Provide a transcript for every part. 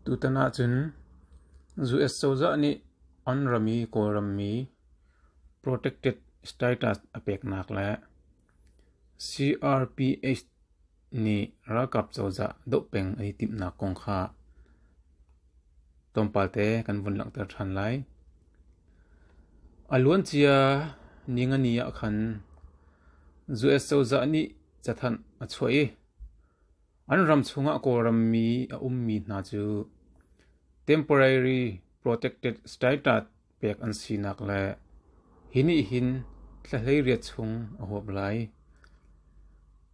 Tutan ahcun US cozah nih an ram i Kawlram mi protected status a peknak le CRPH nih ralkap cozah doh peng an i timhnak kong kha tlawmpal te kan vun langhter ṭhan lai. A luancia ningani ah khan US cozah nih cathanh a chuah i An ram chungah Kawlram mi a ummi hna cu Temporary Protected Status pek an sinak le hi nih hin thla 18 chung a huap lai.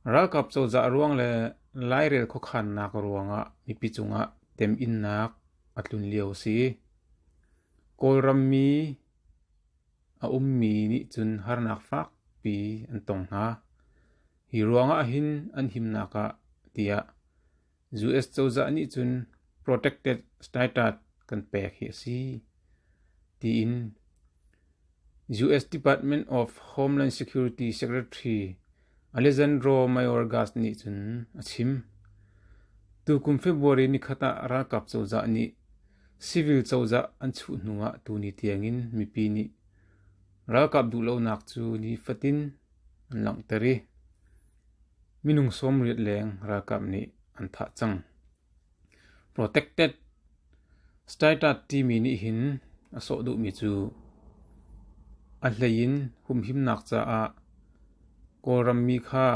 Ralkap cozah ruang le lairel khuakhannak ruangah mipi cungah teminnak a tlun lio a si. Kawlram mi a ummi nih cun harnak fakpi an tong hna. Hi ruangah hin an himnak ah tiah US cozah nih cun protected status kan pek hi a si, tiin US Department of Homeland Security Secretary Alejandro Mayorkas nih cun a chim. Tukum February nikhat ah ralkap cozah nih civil cozah an chuh hnuah tuni tiangin mipi nih ralkap duhlonak cu nifatin an langhter i minung 80 leng ralkap nih an thah cang. Protected status timi nih hin a sawh duhmi cu a hlei in humhimnak caah Kawlram mi kha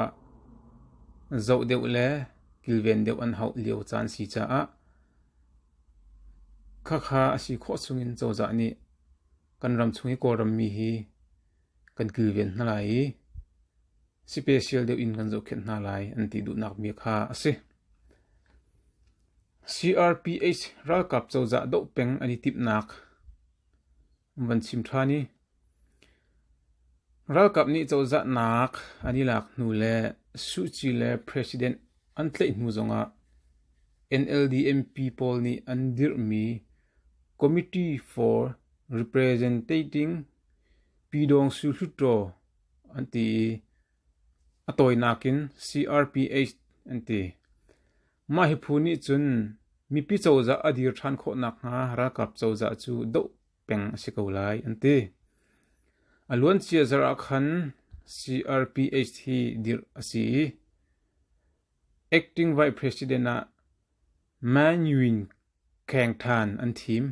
zoh deuh le kilven deuh an hauh lio caan si caah khakha a si khawh chungin cozah nih kan ram chung i Kawlram mi hi kan kilven hna lai i special deuh in kan zohkhenh hna lai an ti duhnak mi kha a si. CRPH ralkap cozah doh peng an i timhnak van chim ṭhan i ralkap nih cozahnak an i lak hnu le Suh Kyi le President an tlaih hnu zongah NLD MP pawl nih an dirhmi Committee for Representating Pyidawngsu Hluttaw an ti i a tawinak in CRPH an ti. Mah hi phu nih cun mipi cozah a dir ṭhan khawh nakhnga ralkap cozah cu doh peng a si ko lai an ti. A luancia zarh ah khan CRPH hi dirh a si i Acting Vice President ah Mahn Win Kheng Than an thim.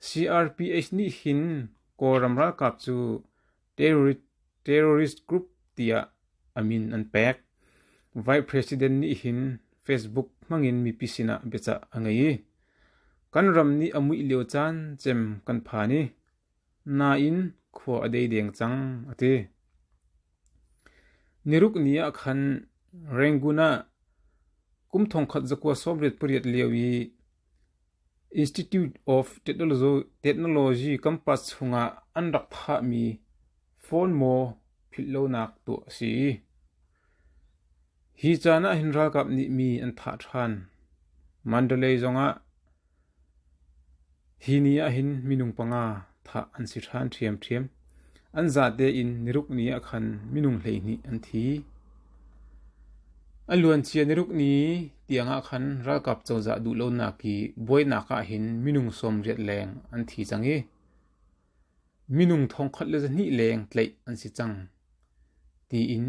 CRPH nih hin Kawlram ralkap cu terrorist group tiah a min an pek. Vice President nih hin Facebook hmangin mipi sinah biacah a ngei i kan ram nih a muih lio caan cem kan phan i nain khua a dei deng cang a ti. Niruk ni ah khan Rangoon ah kum 1998 lio i Institute of Technology campus chungah an rak thahmi phone maw philhlonak tuah a si. Hi caan ah hin ralkap nih mi an thah ṭhan. Mandalay zongah Hi ni ahhin minung panga thah an si ṭhan ṭhiamṭhiam. An zate in niruk ni ah khan minung 12 an thi. A luancia niruk ni tiangah khan ralkap cozah duhlonak i buainak ahhin minung 80 leng an thi cang i minung 1,200 leng tlaih an si cang, tiin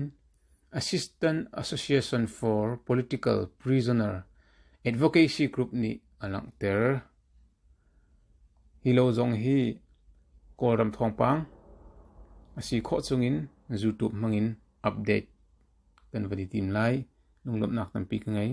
Assistant Association for Political Prisoner Advocacy Group nih a langhter. Hi lo zong hi Kawlram thawngpang a si khawh chungin YouTube hmangin update kan van i tim lai. Lunglawmhnak tampi ka ngei.